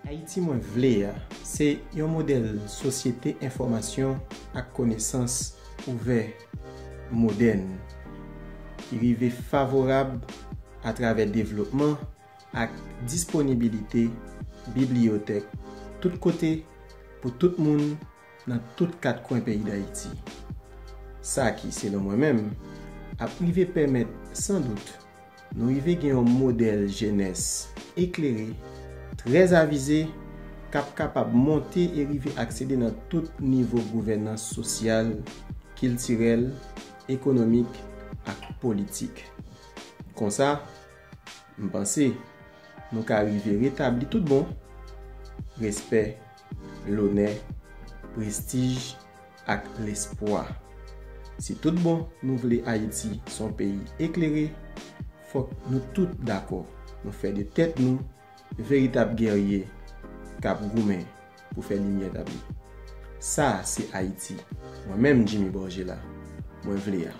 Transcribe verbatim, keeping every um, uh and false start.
Ayiti mwen vle a se yon modèl sosyete enfòmasyon ak konesans ouvè, modèn, ki rive favorab atravè devlopman ak disponibilite bibliyotèk tout kote pou tout moun nan tout kat kwen peyi Dayiti. Sa ki, selon mwen menm, ap rive pèmèt, san dout, nou rive gen yon modèl jenès eklere, trè avize, k ap kapab monte e rive aksede nan tout nivo gouvènans sosyal, kiltirèl, ekonomik ak politik. Konsa, m panse nou ka rive retabli tout bon respè, lonè, prestij ak lespwa. Si tout bon nou vle Ayiti se yon peyi eklere, fòk nou tout dakò nou fè de tèt nou veritab gèrye k ap goumen pou fè limyè tabli. Sa se Ayiti mwen menm Jimmy Borgela mwen vle a.